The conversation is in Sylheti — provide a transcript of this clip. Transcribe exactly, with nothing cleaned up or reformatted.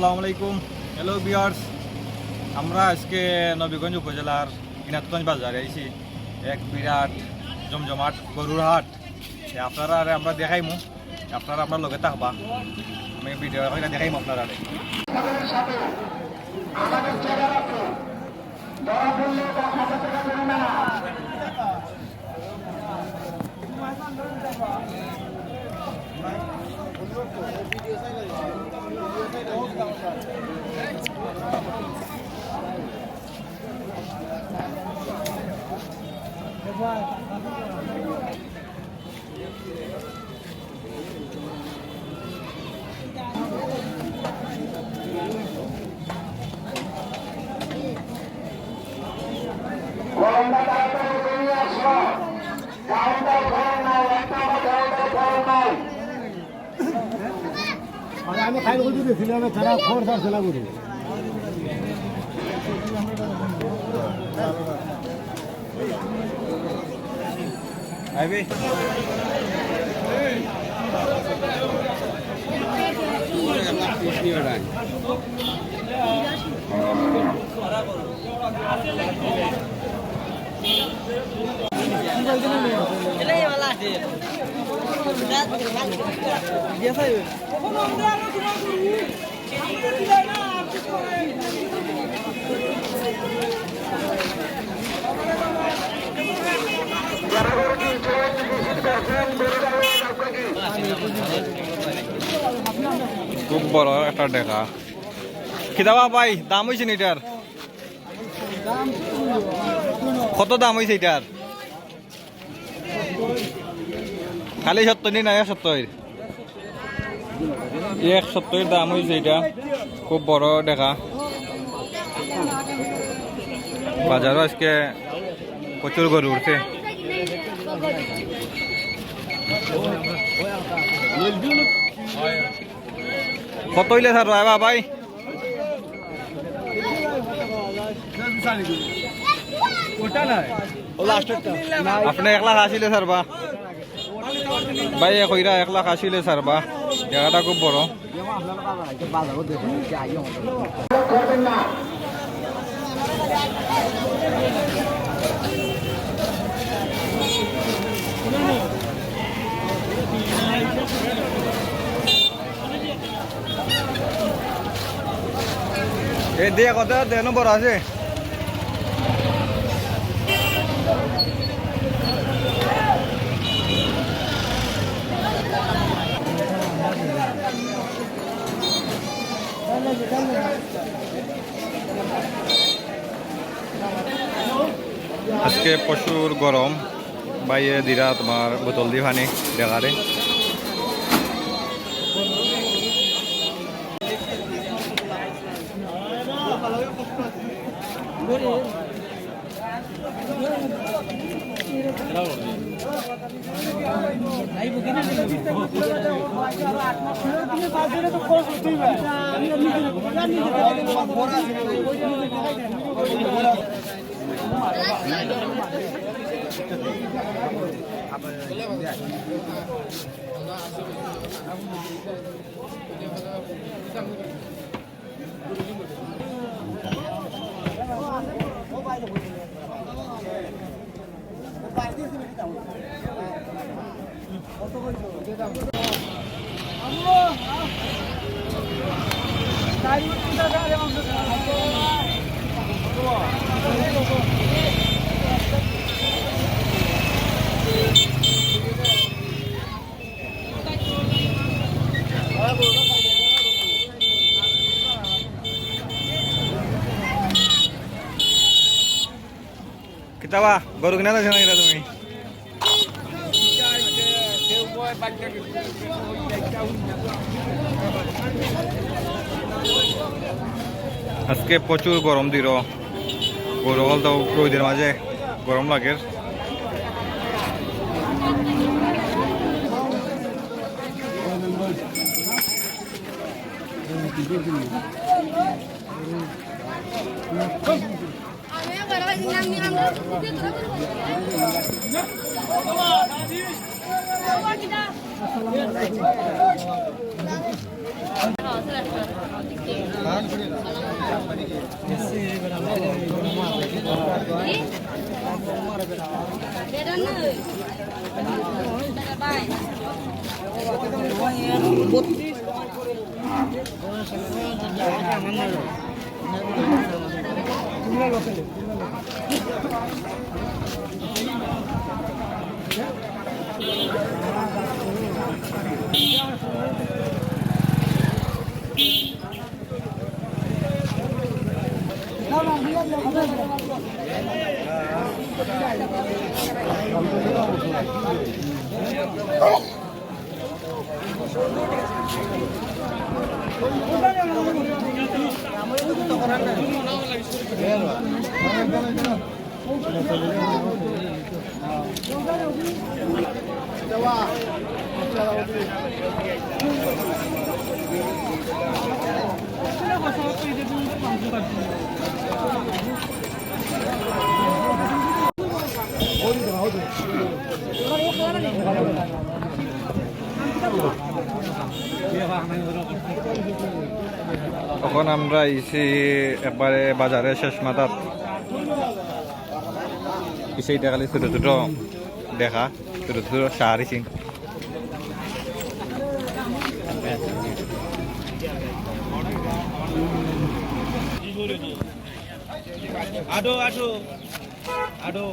আসসালামু আলাইকুম। Hello viewers, আমরা আজকে নবীগঞ্জ উপজেলার ইনাতগঞ্জ বাজারে আইছি। এক বিরাট জমজমাট গরুর হাট। এ আপনারারে আমরা দেখাইমু, আপনারা আমরার লগে থাকবা। আমি ভিডিও কইরা দেখাইমু আপনারারে। আরে আমি খাই বলতে দিয়েছিলাম, তারা খবর ছাড়ছে না করে। খুব বড় একটা ডেকা। কিতা বা ভাই, দাম অইছে নি ইটার? কত দাম অইছে ইটার? খালি সত্তইর নি না, এক সত্তইর? এক সত্তইর দাম অইছে ইটা। খুব বড় ডেকা। বাজারো আজকে প্রচুর গরু উঠছে। কত অইলে ছাড়বা বা ভাই? আপনে এক লাখ আশি অইলে ছাড়বা? ভাই, এ কইরা এক লাখ আশি অইলে ছাড়বা? জাগাটা খুব বড়। এই দিয়ে কত দেন বড় আছে? আজকে প্রচুর গরম। ভাইয়ে দিরা তোমার বোতল দি পানি ডেকারে। কিতাবা, গরু কিনা যাইছো না কিতা তুমি? আজকে প্রচুর গরম দিল, গরু হল তো রোদের মাঝে গরম লাগে। অখন আমরা আইছি একবারে বাজারর শেষ মাথাত। পিছে ইটা খালি ছোট ছোট দেখা, ছোট ছোট শাড়ি সিন। আটো, আটো, আটো।